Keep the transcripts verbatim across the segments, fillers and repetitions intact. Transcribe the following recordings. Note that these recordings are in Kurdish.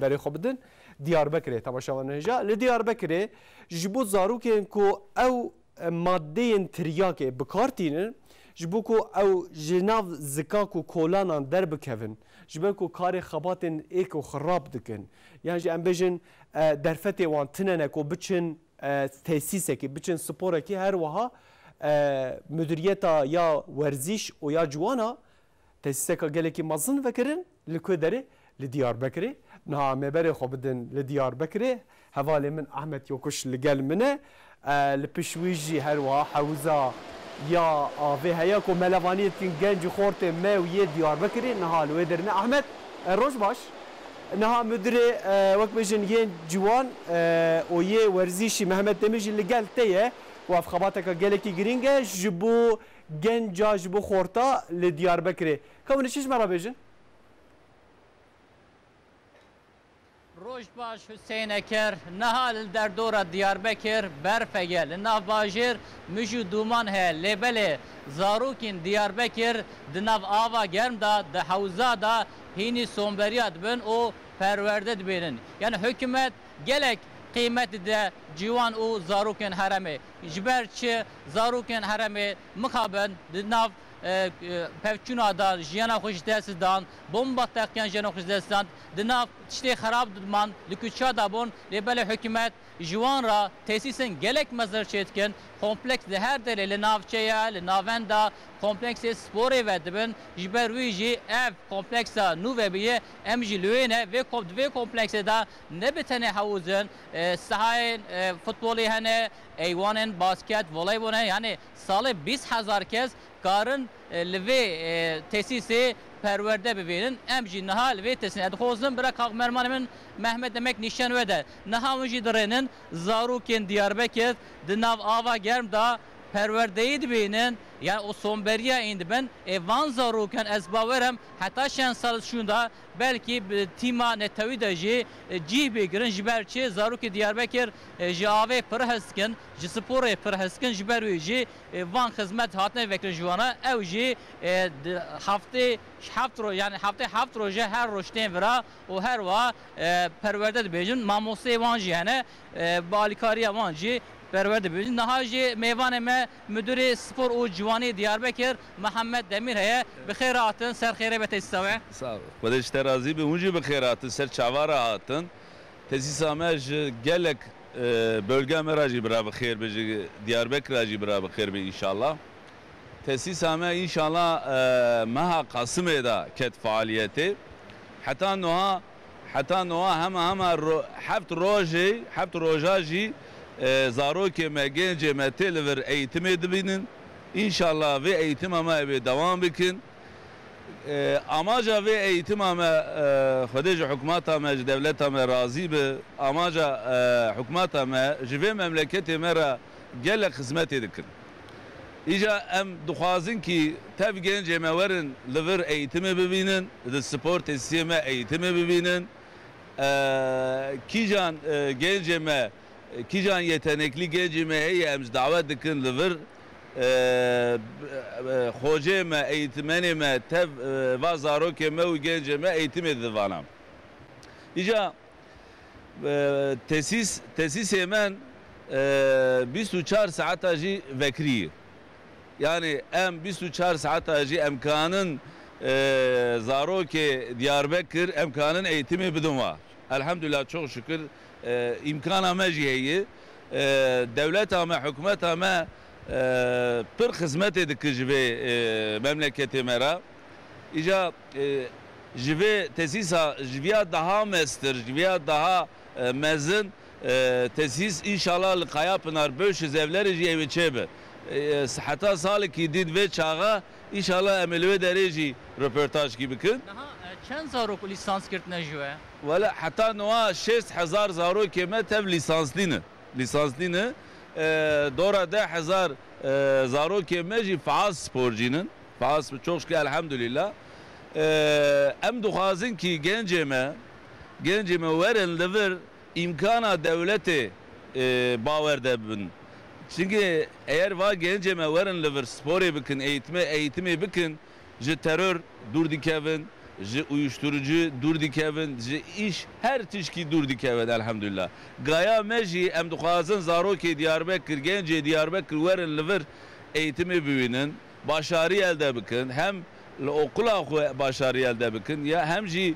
berê xwe bidin Diyarbekirê. Temaşevanên hêja, li Diyarbekirê ji bo zarokên ku ew, e, maddeyên tiryakê bi kar tînin, ji bo ku ew ji nav zikan ku kolanan derbikevin, ji ber ku karê xebatên êk û xirab dikin, yan jî em bêjin, e, derfetê wan tune ne ku biçin, e, tesîsekê, biçin sporekî, her wiha, e, mudiriyeta ya werzîş û ya ciwana tesîseka gelekî mezin vekirin li ku derê, li Diyarbekirê. Niha em ê berê xwe bidin li Diyarbekirê. Hevalê min Ahmet Yokuş li gel min e. E, li pişt wî jî her wiha hewza ya avê heye ku melevaniyê dikin genc û xortê me û yê Diyarbekirê niha li wê derê ne. Ahmet, e, roj baş. Niha mudirê, e, wek bêjin yên ciwan, e, û yê werzîşî Mehmet Demir jî li gel te ye. Û ev xebateke gelekî girîng e ji bo genca, ji bo xorta li Diyarbekirê. Ka hûn çi ji me re bêjin? Roj baş Huseyneker, niha li derdora Diyarbekir berf heye. Li nav bajêr mij û dûman heye, lê belê zarokên Diyarbekir di nav ava germ de, di hewza de hînî somberiya dibin û perwerde dibînin. Yani hikûmet gelek qîmet dide ciwan û zarokên herêmê. Ji ber çi zarokên herêmê mixabin di nav, e, e, pevçûna de jiyana xwe ji dest dan, bomba teqiyan jiyana xwe ji dest dan, di nav tiştê xerab man, li kuça de bûn, lê belê hikûmet ji wan re tesîsên gelek mezin çêdikin, kompleks li her derê, li navçeya, li navenda, kompleksê sporê vedibin. Ji ber wî jî ev kompleksa nû vebiye, em jî li wê ne, vê kom-, di vê kompleksê de ne bi tenê hewz in, e, sehayên, e, futbolê hene, eywanên basket, voleybol hene, yani salê bîst hezar kes karin, e, li vê, e, tesîsê perwerde bibînin. Em jî niha li vê tesîsê, ez dixwazim bira kaxmermanê min Mehmet Demek nîşan wede. Niha hûn jî dirênin, zarokên Diyarbekir di nav ava germ de perwerdeyî dibînin, yani o somberiya în dibin. Ê van zarokan ez bawer im heta çend sal şûnda belkî bi tîma netewî de jî, e, cîh bigrin, ji ber çi zarokê Diyarbekir, e, ji avê pir hez dikin, ji sporê pir hez dikin, ji ber wî jî, e, van xizmet hatine vekirin ji wana. Ew jî, e, di heftê heft ro-, yani heftê heft roje her roj tên vira û her wa, e, perwerde dibêjin. Mamosteyê wan jî hene, e, bi alîkariya wan jî perwerde dibêjin. Niha jî mêvanê me Müdürê Spor û Ciwanî Diyarbekir Mihemed Demîr heye. Bi xêr hatin, ser xêrê be tesîsa we. Sağ ol. Xwedê ji te razî be. Hûn jî bi xêr hatin, ser çava re hatin. Tesîsa me ji gelek, e, bölge me re jî bira bi xêr be, ji Diyarbekir re jî bira bi xêr be înşallah. Tesîsa me înşallah, e, meha Kasımê de ket faaliyetê. Heta niha, heta niha hema hema ro-, heft rojê, heft roja jî, e, zarokê me, gencê me tê li vir eğitimê dibînin. Înşallah vê eğitima me ê bê dewam bikin. E, amaca vê eğitima me, e, Xwedê ji hikûmeta me, ji dewleta me razî be. Amaca, e, hikûmeta me ji vê memleketê me re gelek xizmetê dikin. Îca em dixwazin kî tev gencê me werin li vir eğitimê bibînin, di spor tesîsê me eğitimê bibînin. E, kîjan, e, gencê me, kîjan yeteneklî gencê me heye, em ji dawet dikin li vir, e, e, xocê me, eğitmenê me tev, e, va zarokê me û gencê me eğitimê didin vana. Îca, e, tesîs, tesîsê me, e, bîst û çar saeta jî vekirî ye. Yani em bîst û çar saeta jî em kanin, e, zarokê Diyarbekir em kanin eğitimê bidin wa. Elhamdülillah, çok şükür, e, îmkana me jî heye. E, dewleta me, hikûmeta me, e, pir xizmetê dike ji vê, e, memleketê me re. Îca, e, ji vê tesîsa, ji viya daha mestir, ji viya daha, e, mezin, e, tesîs înşallah li Kayapınar beş yüz evlerê jî ew ê çêbe. E, heta salekî din vê çaxa înşallah em ê li wê derê jî röportajkî bikin. Niha, e, çend zarok lîsans girtine ji we? Wele heta niha şêst hezar zarokê me tev lîsanslî ne. Lîsanslî ne. E, dora deh hezar, e, zarokê me jî faal sporcî ne. Faal sp-, çok şükür, elhamdülillah. E, em dixwazin kî gencê me, gencê me werin li vir îmkana dewletê, e, bawer de bibin. Çimkî eger va gencê me werin li vir sporê bikin, eğitime, eğitimê bikin, ji teror dûr dikevin, Ji uyuşturucu dûr dikevin, ji îş her tişkî dûr dikevin elhamdülillah. Gaya me jî em dixwazin zarokê Diyarbekir, gencê Diyarbekir werin li vir eğitimê bibînin, başarî elde bikin, hem li oqula xwe başarî elde bikin, ya hem jî,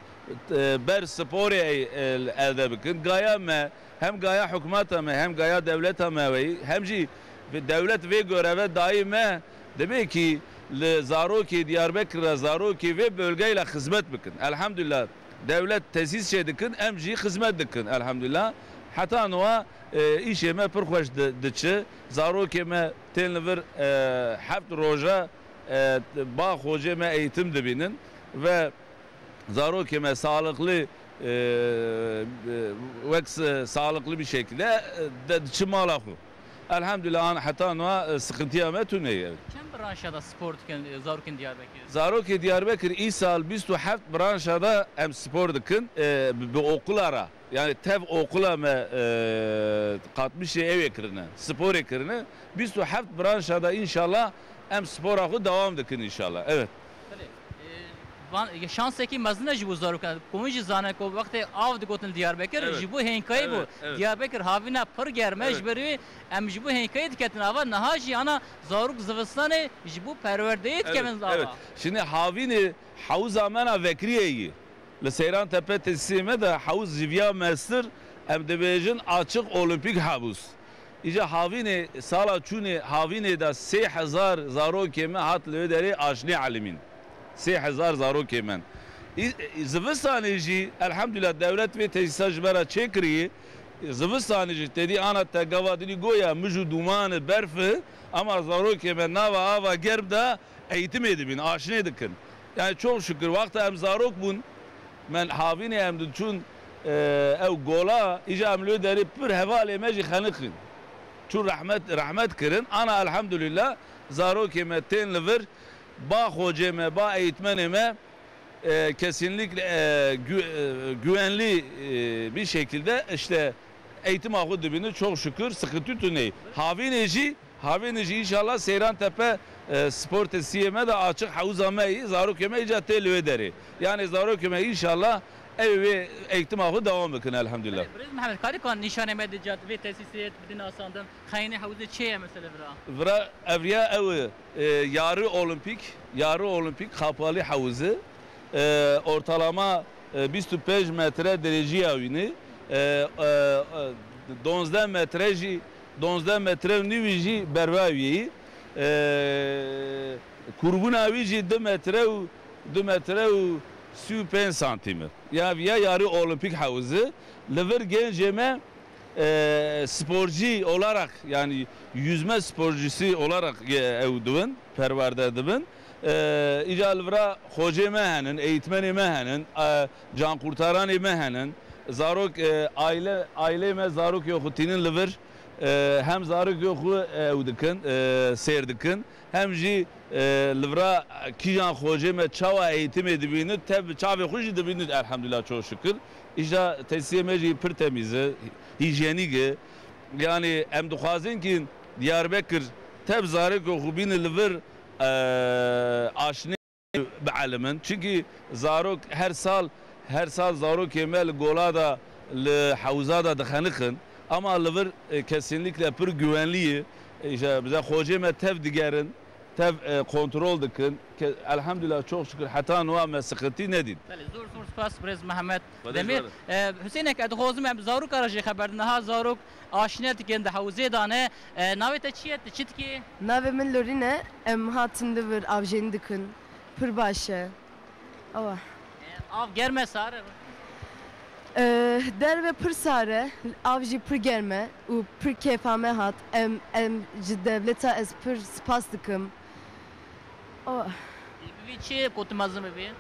e, ber sporê, e, elde bikin. Gaya me, hem gaya hikûmeta me, hem gaya dewleta me weyî, hem jî dewlet vê göreve dayî me, dibê kî li zarokê Diyarbekir re, zarokê vê bölgeyê re xizmet bikin. Elhamdülillah, dewlet tesîs çê dikin, em jî xizmet dikin. Elhamdülillah, heta niha, e, îşê me pir xweş di-, diçi. Zarokê me tên li vir, e, heft roja, e, ba xocê me eğitim dibînin ve zarokê me sağlıklı, e, e, wek s-, sağlıklı bir şekilde, e, de diçi mala xwe. Elhamdülillah, an heta niha, e, sıkıntıya me tune ye. Çend branşa da spor dikin, e, zarokên Diyarbekir? Zarokê Diyarbekir îsal bîst û heft branşa da em spor dikin, e, bi, bi okula ra. Yani tev okula me, e, katmişê ew ê kirine, sporê kirine. Bîst û heft branşa da inşallah em spora xwe devam dikin inşallah. Evet. Belê. E, van, e, şansekî mezin e ji bo zarokan. Komîn jî zane ku wextê av digotin li Diyarbekir, Evet. ji bo hênkayî bû. Evet, evet. Diyarbekir havîna pir germ e, Evet. ji ber wê em ji bo hênkayî diketin ava. Niha jî ana zarok zivistanê ji bo perwerdeyê Evet, dikevin ava. evet. Şimdi havînê hewza me na Vekriyê yî. Li Seyran Tepe tesîsê me de hewz ji viya mestir, em dibêjin açık olimpik havuz. Îca havînê, sala çûnê havînê de sê hezar zarokê me hat li wê derê aşinê elimîn. Sê hezar zarokê me. Î-, î-, zivistanê jî, elhamdülillah, dewlet vê tesîsa ji me re çêkirî. Zivistanê jî tedî ana te gava dinî goya mij û dûmani berfi, ama zarokê me nava ava germ de eğitimê dibîn, aşinê dikin. Yani çok şükür, wexta em zarok bûn, men havînê em diçûn, e, ew gola, îca em li wê derê pir hevalê me jî xeniqîn. Çûn rehmet, rehmet kirin. Ana elhamdülillah, zarokê me tên li vir, ba xocê me, ba eğitmenê me, e, kesinlikle, e, gü-, e, güvenli, e, bir şekilde işte eğitim axu dibînin, çok şükür, sıkıntı tune. Havînê jî Havînê jî înşallah Seyran Tepe, e, spor tesîsê me de açiq hewza me yî, zarokê me îca tê li wê derê. Yani zarokê me înşallah ew wê eğitima xwe devam bikin elhamdülillah. Birêz Mihemed, karî kan nîşanê me di cat vê tesîsê bidin asandin, xeynê hewzê çê ye mesela vira? Vira evriya ew, e, yarı olimpik, yarı olimpik kapalı havuzu. E, ortalama, e, bîst û pênc metre derêciya wî ne. E, e, e, donzdeh metre jî, donzdeh metre û nîvî jî berva wî. E, kurbûna wî jî du metre û, du metre û sî û pênc santîmetr. Ya, ya yarı olimpik havuzu. Li vir gencê me e, sporcu olarak, yani yüzme sporcusu olarak, e, ew dibin, perwerde dibin. E, îca li vira xocê me henin, eğitmenê me henin, e, cankurtaranê me henin, zarok, e, aile, ailê me zarokê xwe tînin li vir, e, hem zarokê xwe ew dikin, e, sêr dikin, hem jî, e, li vira kîjan xocê me çawa eğitimê dibînin, tev çavê xwe jî dibînin, elhamdülillah, çok şükür. Îja tesîsê me jî pir temîz e, hîjyenîk e. Yani em dixwazin ki Diyarbekir tev zarokê xwe bînin li vir, e, aşinê bielimin. Çünkü zarok her sal, her sal zarokê me li gola da, li hewza da dixeniqin. Ama li vir, e, kesinlikle pir güvenlî ye. E, îşte bize xocê me tev digerin. Tev, e, kontrol dikin. Ke-, elhamdülillah, çok şükür, heta niha me sıkıntı nedît. Belê, zor zor spas, birêz Mehmet Xwedê Demîr. Ji we re. E, Hüseynek, ez dixwazim em zaroka re jî xeber dine. Ha, zarok aşine dikin, di hewzê de ne. E, navê te çi ye? Tu çi dikî? Navê min Lorîn e. Em hatin li vir avjênî dikin. Pir baş e. Ewa. E, av germ e, sar e? Eh, derve pir sar e, av jî pir germ e û pir kêfa me hat. Em, em ji dewleta ez pir spas dikim. O. Bibî çi ku tu mezin bibî?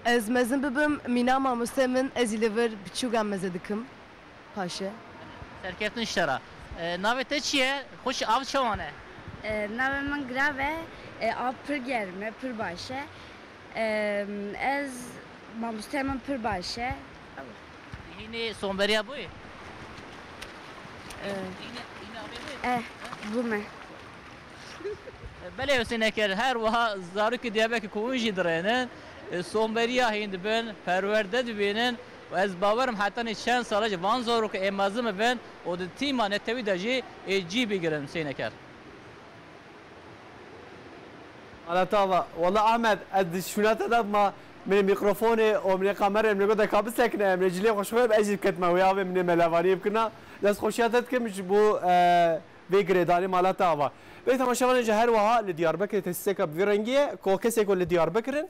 Ez mezin bibim, mîna mamoste min, ez ê li vir biçûgan meze dikim. Paşe. Serkeftin ji te re. E, navê te çi ye? Xweş, av çawan e? E, navê min Girav e. E, av pir germ e, pir baş e. E, ez, mamoste min pir baş e. Hînê somberiya bûyî? E, Hînê, hînê avê bûyî? Eh, bûme. Belê Hüseyin Eker, her wiha zarokê Diyarbekir ku hûn jî dirênin, Somberiya hîn dibin, perwerde dibînin û ez bawerim hetanî çend sala jî van zarokê ê mezin bibin û di tîma netewî de jî ê cî bigirin Hüseyin Eker. Ala tava. Wala Ahmet, ez di şûna te de ma min ê mîkrofonê û min ê kamerê min ê gote ka bisekine, min ê cilê xwe şixwe ez jî diketime wê avê min ê melevaniyê bikirina. Dest xweşiya te dikim ji bo e, vê girêdanê mala te ava. Belê temaşevanên ji her wiha li Diyarbekirê tesîseka bi vî rengî ye ku kesê ku li Diyarbekir in,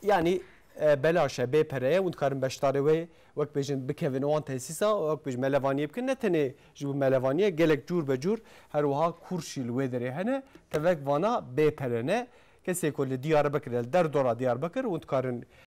yanî e, belaş e, bê pere ye, hûn dikarin beşdarê wê wek bêjin bikevin wan tesîsa, wek bêjin melevaniyê bikin. Ne tenê ji bo melevaniyê, gelek cûr be cûr her wiha kûr jî li wê derê hene, tevek vana bê pere ne. Kesê ku li Diyarbekir e, li derdora Diyarbekir, hûn dikarin